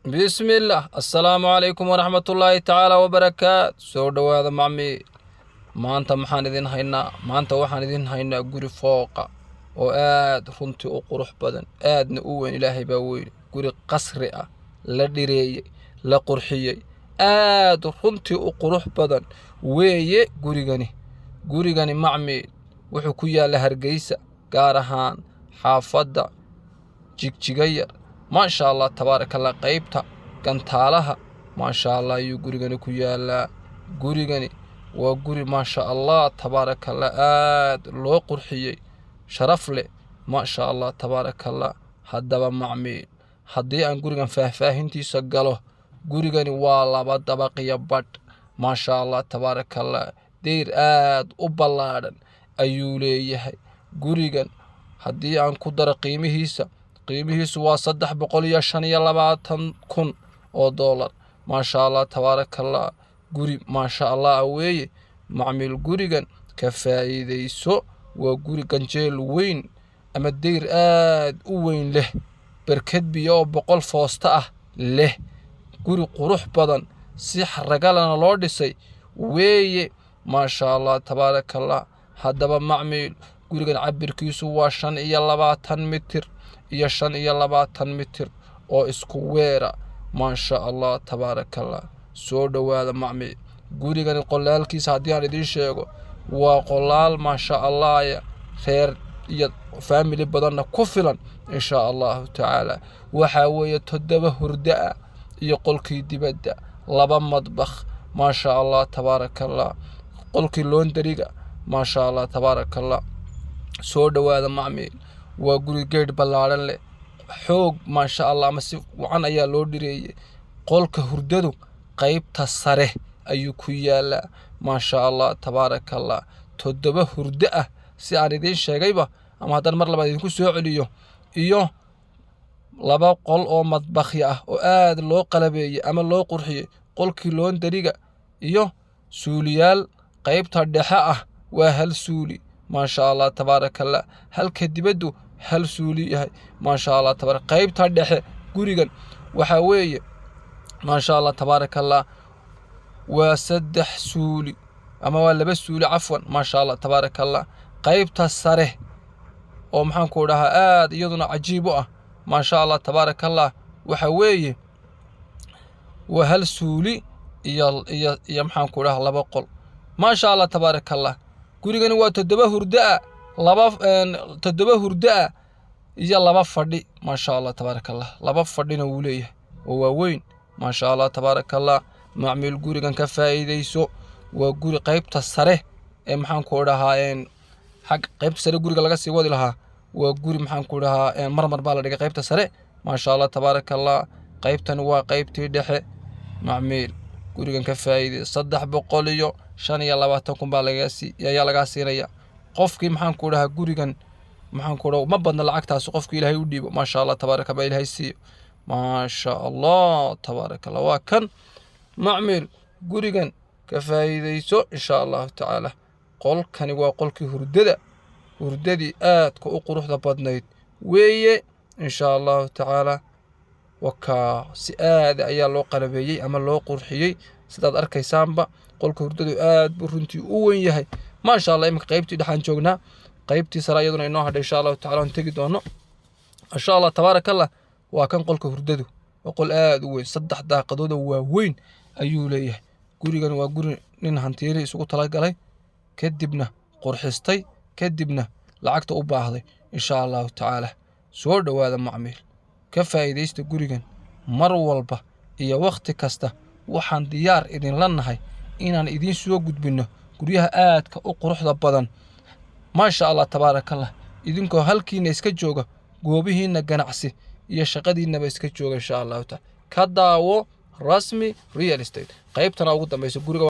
Bismillaah, assalaamu calaykum waraxmatullaahi tacaala wabarakaatu. Soo dhowaada, macmiil. Maanta maxaan idin haynaa? Maanta waxaan idin haynaa guri fooqa oo aad runtii u qurux badan, aadna u weyn. Ilaahay baa weyne. Guri qasri ah, la dhireeyey, la qurxiyey, aad runtii u qurux badan weeye gurigani. Gurigani, macmiil, wuxuu ku yaalla Hargeysa, gaar ahaan xaafadda Jigjiga Yar. Maasha Allah, tabaaraka Allah. Qaybta Gantaalaha, maasha Allah, ayuu gurigani ku yaalaa. Gurigani waa guri, maasha Allah, tabaaraka Allah, aad loo qurxiyey, sharaf leh, maasha Allah, tabaaraka Allah. Haddaba macmiil, haddii aan gurigan faahfaahintiisa galo, gurigani waa laba dabaqiyo badh. Maasha Allah, tabaaraka Allah. Deyr aad u ballaadhan ayuu leeyahay gurigan. Haddii aan ku daro qiimihiisa, qiimihiisu waa 325,000 oo doolar. Maasha Allah, tabaaraka Allah. Guri maasha Allah weeye, macmiil. Gurigan ka faa'iidayso. Waa guri ganjeel weyn ama deyr aad u weyn leh, berked biyo oo 100 foosto ah leh. Guri qurux badan, si xaragalana loo dhisay weeye. Maasha Allah, tabaaraka Allah. Haddaba macmiil, gurigan cabirkiisu waa 25 mitir iyo 25 mitir oo isku weera. Maasha Allah, tabaaraka Allah. Soo dhowaada, macmiil. Gurigani qolaalkiisa haddii aan idiin sheego, waa qolaal, maasha Allah, reer iyo family badanna ku filan, insha Allahu tacaala. Waxaa weeye toddoba hurdo ah iyo qolkii dibadda, laba madbakh, maasha Allah, tabaaraka Allah, qolkii laundry-ga. Maasha Allah, tabaaraka Allah. Soo dhowaada, macmiil. Waa guri geedh ballaadhan leh, xoog, maasha Allah, ama si wacan ayaa loo dhireeyey. Qolka hurdadu qaybta sare ayuu ku yaalaa. Maasha Allah, tabaaraka Allah. Toddoba hurdo ah, si aan idiin sheegayba, ama haddaan mar labaad idinku soo celiyo, iyo laba qol oo madbakhya ah oo aad loo qalabeeyey ama loo qurxiyey, qolkii laundry-ga iyo suuliyaal. Qaybta dhexe ah waa hal suuli, maasha Allah, tabaaraka Allah, halka dibaddu hal suuli yahay. Maasha Allah, tabaaraka. Qaybta dhexe gurigan waxaa weeye, maasha Allah, tabaaraka Allah, waa saddex suuli ama waa laba suuli, cafwan. Maasha Allah, tabaaraka Allah. Qaybta sare oo, maxaan ku dhahaa, aad iyaduna cajiib u ah, maasha Allah, tabaaraka Allah, waxa weeye waa hal suuli iyo, maxaan ku dhahaa, laba qol. Maasha Allah, tabaaraka Allah. Gurigani waa toddoba hurdo ah, laba toddoba hurdo ah iyo laba fadhi. Maasha Allah, tabaaraka Allah. Laba fadhina wuu leeyahay oo waaweyn. Maasha Allah, tabaaraka Allah. Macmiil, gurigan ka faa'iidayso. Waa guri qaybta sare ee, maxaan ku dhahaa, xag qaybta sare guriga laga sii wadi lahaa. Waa guri, maxaan ku dhahaa, marmar baa la dhigay qaybta sare. Maasha Allah, tabaaraka Allah. Qaybtani waa qaybtii dhexe. Macmiil, gurigan ka faa'iiday. 325,000 baa ayaa lagaa siinaya qofkii, maxaan ku dhahaa, gurigan, maxaan ku dhahaa, ma badna lacagtaasi qofkii Ilaahay u dhiibo. Maasha Allah, tabaaraka, baa Ilaahay siiyo. Maasha Allah, tabaaraka Allah. Waa kan, macmiil, gurigan ka faa'iidayso, insha Allahu tacaala. Qolkani waa qolkii hurdada, hurdadii aadka u quruxda badnayd weeye, insha Allahu tacaala. Wakaa, si aada ayaa loo qalabeeyey ama loo qurxiyey, sidaad arkaysaanba. Qolka hurdadu aad buu runtii u weyn yahay, maasha Allah. Iminka qaybtii dhexaan joognaa, qaybtii sare iyaduna inoo hadhay, insha Allahu tacala, aan tegi doono, insha Allah, tabaaraka Allah. Waa kan qolka hurdadu, waa qol aad u weyn, saddex daaqadood oo waaweyn ayuu leeyahay. Gurigan waa guri nin hantiile isugu talagalay, kadibna qurxistay, kadibna lacagta u baahday, insha Allahu tacaala. Soo dhowaada, macmiil, ka faa'iidaysta gurigan. Mar walba iyo wakhti kasta waxaan diyaar idinla nahay inaan idiin soo gudbinno guryaha aadka u quruxda badan, maasha Allah, tabaaraka Allah, idinkoo halkiina iska jooga, goobihiinna ganacsi iyo shaqadiinnaba iska jooga, insha Allahu taala. Ka daawo Rasmi Real Estate. Qaybtana ugu dambaysa guriga.